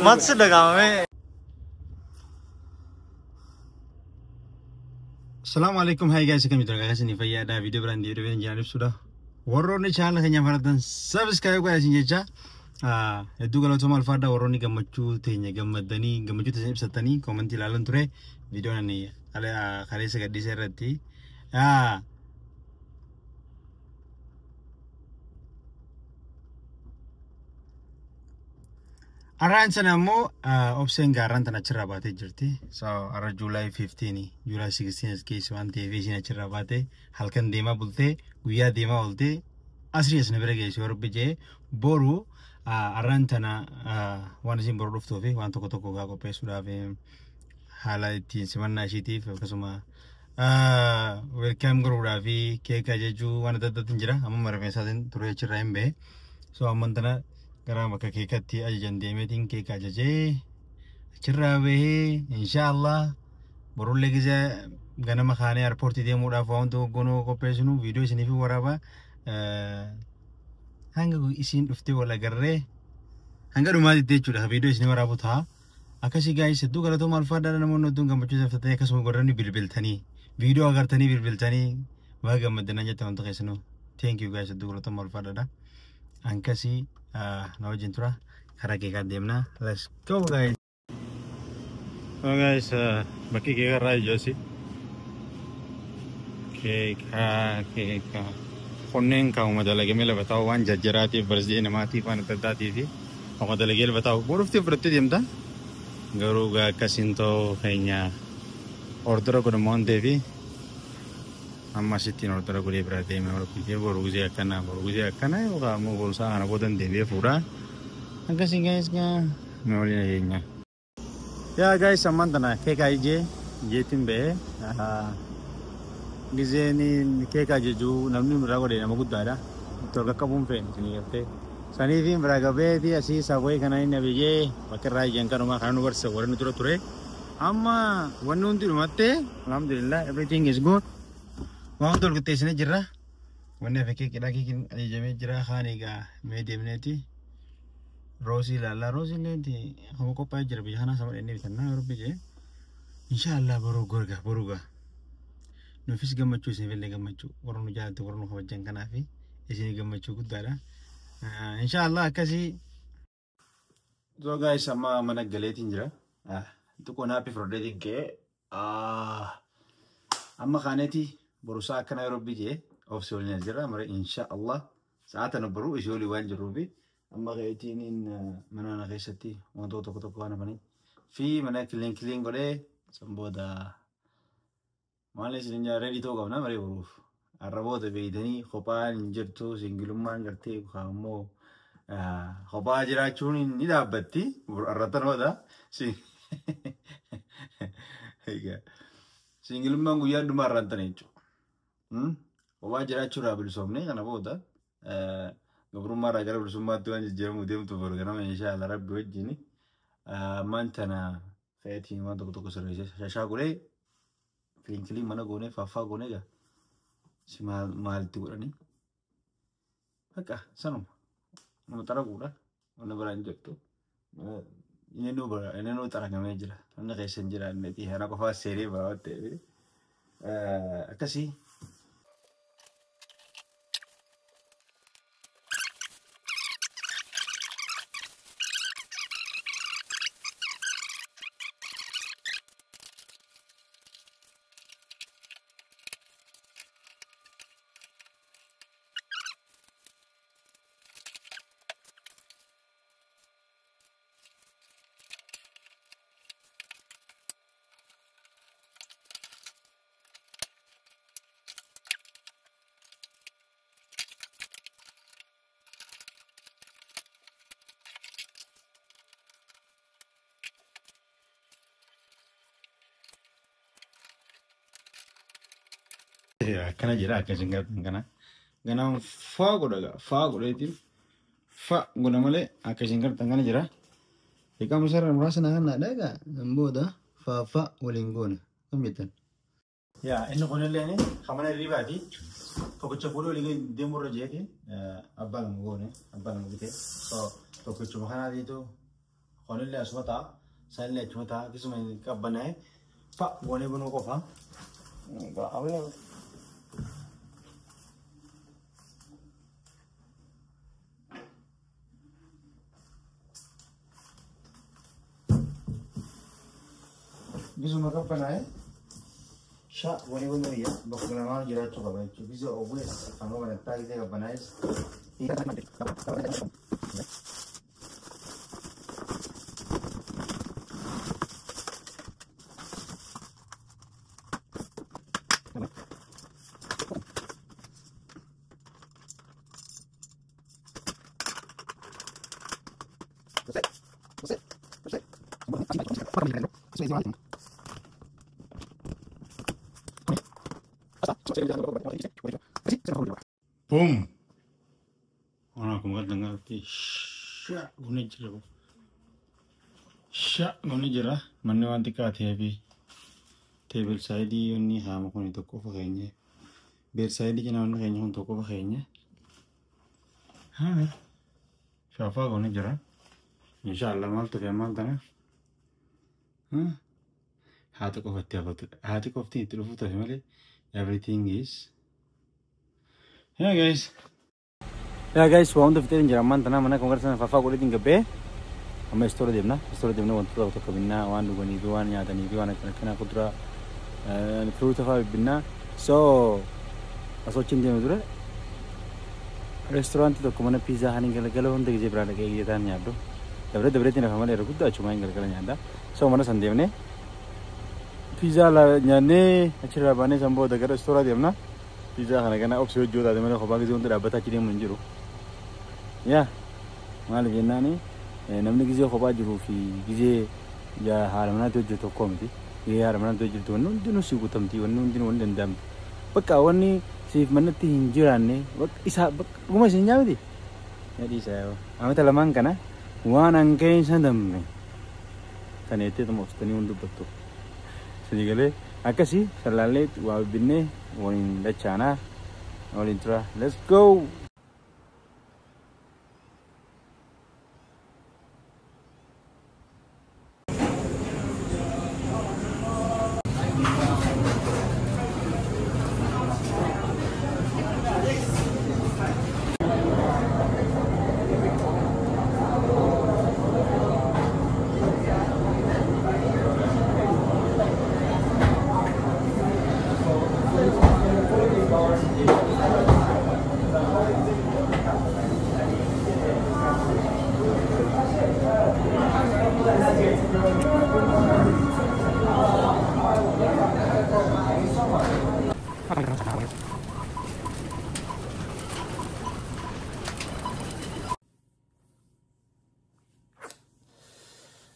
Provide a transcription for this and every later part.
मत से लगावे। Assalamu alaikum, hi guys, akkam jirtu guys, ni fayyaadha. Viidiyoo biraan deebi'ee jiraan ibsuudha. Warroonni channel keenya faratan subscribe godhaa isin jecha. Hedduu galatooma alfaadha warroonni gammachuu teenya gammaddanii gammachuu teenya ibsatanii koomentii ilaalan ture. Viidiyoon ani kaleessa gadhiise irratti. Arraan sana immoo obseen gaarraan tan achirraa baatee jirti. So arra July 15, July 16 as keessa waan ta'eef isheen achirraa baatee halkan deemaa bultee guyyaa deemaa ooltee asrii as na bira geessu yoo rabbi jee boru arraan tana waan isiin boru dhuftuu fi waan tokko tokko gaa qopheessuudhaaf haala ittiin simannaa ishiitiif akkasuma welcome godhuudhaaf fi keeka jechuu waan adda addaatiin jira. Amma rifeensaatiin turee achirraa hin bahe. So amman tana gara bakka keekatti ajajan deemeetiin keeka ajajee achirraa bahee inshaallah borullee gizee ganama kaanee airpoortii deemuudhaaf waan tokko goonuu qopheessinu viidiyoo isiniif waraaba. Hanga isiin dhuftee wal agarree hanga dhumaatitti jechuudha viidiyoo isinii waraabu ta'a. Akkasii guys hedduu galatooma alfaadhaa namoonni hedduun gammachuu ibsatanii akkasuma godhanii bilbiltanii viidiyoo agartanii bilbiltanii waa gammaddanaa jettan wanta keessanuu. Thank you guys, hedduu galatooma alfaadhaadha. Akkasii na wajjin tura karaa keekaa deemna. Let's go guys. Oh guys, bakki keekaa irraa ijoossi. Keekaa keekaa. Kunneen kaa'uma dalagamee lafa taa'u waan jajjaraatiif barsee namaatiif waan adda addaatiif kaa'uma dalagee lafa taa'u. Boruuftii fudhattee deemta. Garuu gaa akkasiin ta'uu keenya ordora godhamu waan ta'eef amma asittiin ordora godhee bira deemee hordoftee boru gizee akkanaa boru gizee akkanaa yookaan immoo boru sa'a kana booda deebi'ee fuudha. Akkasiin guys gaa nu waliin nageenya. Yaa guys ammaan tana keekaa ijee ijeetiin ba'ee gizeen keekaa jechuu namni biraa godhe nama guddaadha. Itti ol qaqqabuun fe'en isinii gartee. Saniifiin biraa gabeeti asii saawwee kana inni abijee bakka irraa ijaan kanumaa kana nu barsiisa warri nu dura ture. Amma wanni hundi dhumattee alhamdulillah everything is good. Waan hundi ol qixxeessinee jirra. Wanni hafe keekidha keekiin ajajamee jira kaan egaa mee deemneeti. Roosii ilaallaa roosii illee akkuma qophaa'ee jira biyya kanaa sama dhennee bitannaa yeroo bijee. Inshaallah boruu gorga boruga. Nuufis gammachuu isinifillee gammachuu warra nu jaalatu warra nu kabajan kanaaf isinii gammachuu guddaadha. Inshaallah akkasii. So guys amma mana galeetiin jira. Xiqqoo naappii fudhadheetiin ka'ee amma kaaneeti boru sa'a akkana yeroo bijee obsi waliin as jira mara inshaallah sa'a tana boruu ishee olii waan jirruufi amma ka'eetiin mana kana keessatti wantoota tokko tokko waan hafanii fi mana kiliin kiliin godhee san booda maal isin jaa reedii ta'uu qabna maree boruuf. Har'a booda beeytanii kophaan hin jirtu singilummaan gartee yookaan immoo kophaa jiraachuun ni dhaabbatti har'a tanoodha. Singilummaan guyyaa dhumaa har'aan tana jechuudha. Kophaa jiraachuurraa bilisoomne kana booda gabrummaarraa gara bilisummaatti waan jijjiiramuu deemtu boru ganama inshaallah rabbi wajjin ammaan tana ka'eetiin waan tokko tokko sirreessee shashaa godhee kiliin kiliin mana goonee faaffaa goonee gaa si maalitti godhanii bakka sanuma nama xaraguudha wanna biraa hin jirtu. Inni nuu xaragamee jira namni keessa hin jiraanneeti kana qofaa seenee ba'a waan ta'eef akkasii. Akkana jira akkasiin gartan kana. Ganama faa godha gaa faa godheetiin fa godha malee akkasiin gartan kana jira. Iqaama sarara muraasa na kana dha gaa booda faa fa waliin goona. Kam jettan? Yaa inni kunillee kamana hirribaati. Tokkicha fuudhee olii deemurra jeeti abbaa lama goone abbaa lama bitee. So tokkichuma kanaatiitu kunillee asuma ta'a. Sanillee achuma ta'a. Akkasuma qabbanaa'e fa goonee bunuu qofa. Bisuma qabbanaa'e sha goonee bunuu iyya bakka lamaan jiraachuu qaba jechuudha. Bisa ogees afaan banattaa gisee qabbanaa'es. Boom! Ona akkuma gartan kanatti sha goonee jira. Sha goonee jira. Manni waan xiqqaa ta'ee fi table side inni haama kun tokko qofa keenye. Bed side cinaa wanni keenya kun tokko qofa keenye. Haa shaafaa goonee jira. Inshaallah maaltu fi maal tana? Haati qofatti hafatudha. Haati qofti itti dhufuu tafe malee everything is. Yeah guys. Yeah guys, waan hunda fixee jira ammaan tana mana kan garsan faffaa godheetiin gabbee amma istoora deemna. Istoora deemna wantoota tokko tokko binnaa waan dhuganii fi waan nyaatanii fi waan akkana akkanaa kuduraa firuuta fa'aa binnaa. So asoo achiin deemu dura reestooraantii tokko mana piizaa hani galgala hunda gisee biraa dhaqee gisee ta'an nyaaddu. Dabree dabreetiin hafa malee irra guddaa achumaa hin galgala nyaadda. So mana san deemnee piizaa nyaannee achirraa baanee san booda gara istooraa deemna. Piizaa kana kana obsi hojii taate malee kophaa gisee hunda dhaabbataa achi deemu hin jiru. Yaa maaliif jennaani namni gisee kophaa jiruu fi gisee haadha manaatti hojjetu tokko miti. Gisee haadha manaatti hojjetu wanni hundinuu si guutamti wanni hundinuu wanni danda'amti. Bakka wanni siif manatti hin jiraanne bakka isaa bakka dhuguma isin nyaamiti. Dhiisa yoo amata lamaan kana waan an keessa damme tan jettee obsitanii waan dubbattu. Isinii galee akkasii sallaallee waa binnee waliin dachaanaa waliin tura. Let's go!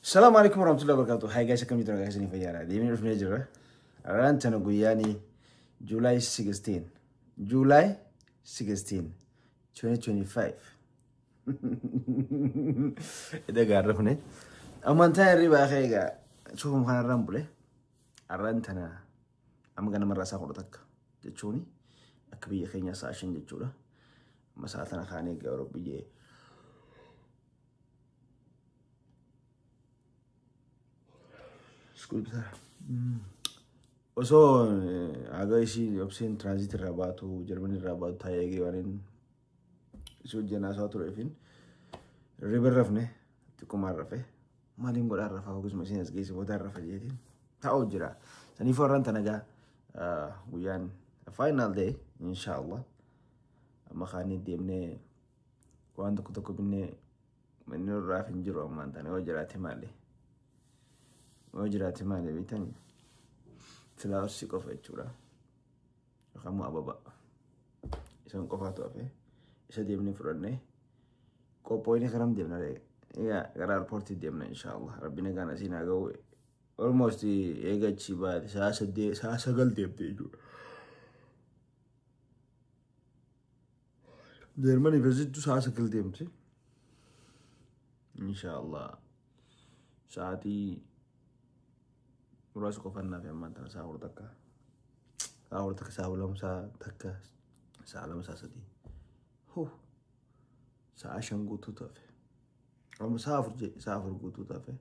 Assalamu alaikum warahmatullahi wabarakatuh. Hi guys, akkam jirtu nagaa isiniif fayyaadha. Deemnee dhufnee jirra. Har'aan tana guyyaani July 16. July 16, 2025. Eda gaarra kune. Amantaa hirribaa kee egaa suufuma kanarraan bule. Har'aan tana amma ganamarraa sa'a 11 jechuuni akka biyya keenyaa sa'a 5 jechuudha. Amma sa'a tana kaanee egaa yeroo biyyee Osoo haga ishii obseen transit irraa baatu Jarmanii irraa baatu taa'ee eegee waan isii wajjin haasawaa tureefin hirriba hin rafne xiqqoomaan rafe maaliin godhaa rafaa akkasuma isheen as geesse booda rafa jeetiin taa'uu jira. Saniifuu har'aan tana egaa guyyaan final day inshaallah amma kaanee deemnee waan tokko tokko binnee manni irraa hin jiru ammaan tana yoo jiraate maali. Yoo jiraate maali beektanii filaawursii qofa jechuudha. Yookaan immoo ababaa. Isaan qofaatu hafe isa deemnee fudhannee qophooyinee karam deemna egaa gara airpoortii deemna inshaallah. Rabbi nagaan asiin haa ga'u. Almost eega achi baate sa'a 8 sa'a 9 deemte jechuudha. Jarmanii fi sa'a 9 deemte. Inshaallah sa'aatii muraasa qofaan naaf ammaan tana sa'a 11. Sa'a 4 takka, sa'a 2, sa'a 1, sa'a 2, sa'a 3. Hoo, sa'a 5 guutuu tafe. Amma sa'a 4 jedhe, sa'a 4 guutuu tafe.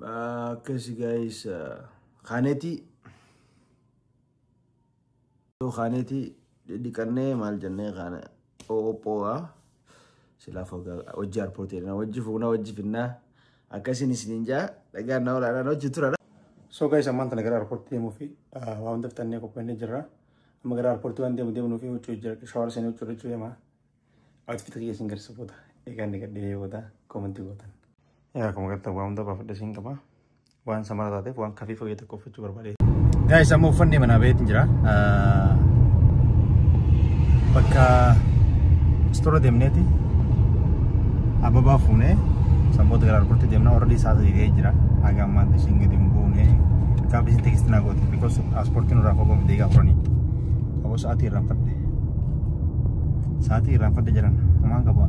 Akkasi guys, kaaneeti dhiqannee maal jennee kaane qophoo'a. Silaa hojii airportii wajji fuunaa wajji finnaa akkasiin isiniin jaa dhagaan na olaanaan hojii turadha. So guys, ammaan tana gara airportii deemuu fi waa hunda fixannee qopheennee jirra. Amma gara airportii waan deemnuu fi huccuu jira, shower seenee huccuu jechuu deema. Outfit kiyya isin garsiisa booda. Egaa inni gadhee booda commentii gootan. Yaa, akkuma agartan waa hunda baafadhe isin qaba. Waan samara taateef waan kafii fagee tokko uffachuu barbaade. Guys, amma uffannee manaa baheetiin jira. Bakka store deemneeti ababaa fuunee sanboota gara airportii deemna. Already sa'a 3 gahee jira. Haga ammaatti ishiin gadi hin buune. Gaafa isin text naa goote because paaspoortiin irraa fagoo miti egaa 4. Aboo, sa'aatii irraanfadhe. Sa'aatii irraanfadhe jedhan. Homaan qaba.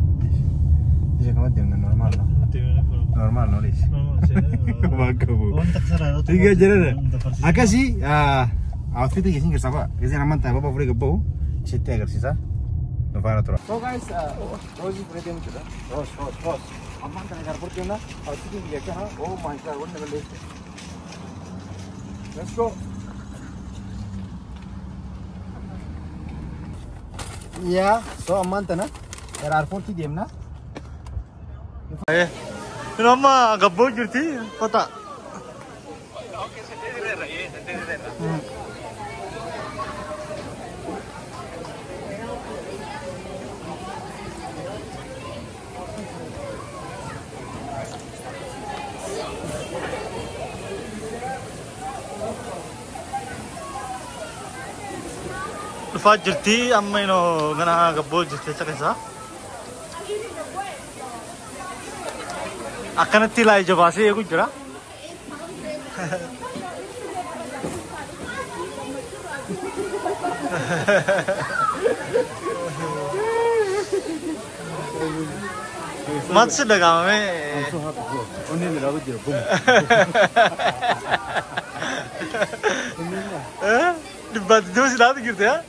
Isa kamatti deemna? Normal no. Normal no dhiisi. Homaan qabu. Egaa jedhan. Akkasii outfit isin keessa ba'a. Giseen ammaan ta'e ababaa fuudhee gabba'u isitti agarsiisa. Nu faana tura. So guys, Roosii fudhatee deemu jira. Roos, Roos, Roos. Ammaan kana gara airportii deemna. Outfitiin biyya kana. Oh my God, wanni balleessu. Let's go. Yaa, so ammaan tana gara airportii deemna. Kun amma gabboo jirti kota. Dhufaa jirti amma inoo gana gabboo jirti jecha keessaa. Akkanatti ilaa ija baasee eegu jira. Maaltu si dhaga'amame? Onneen irraa jira. Bum. 120 si laatu jirti haa?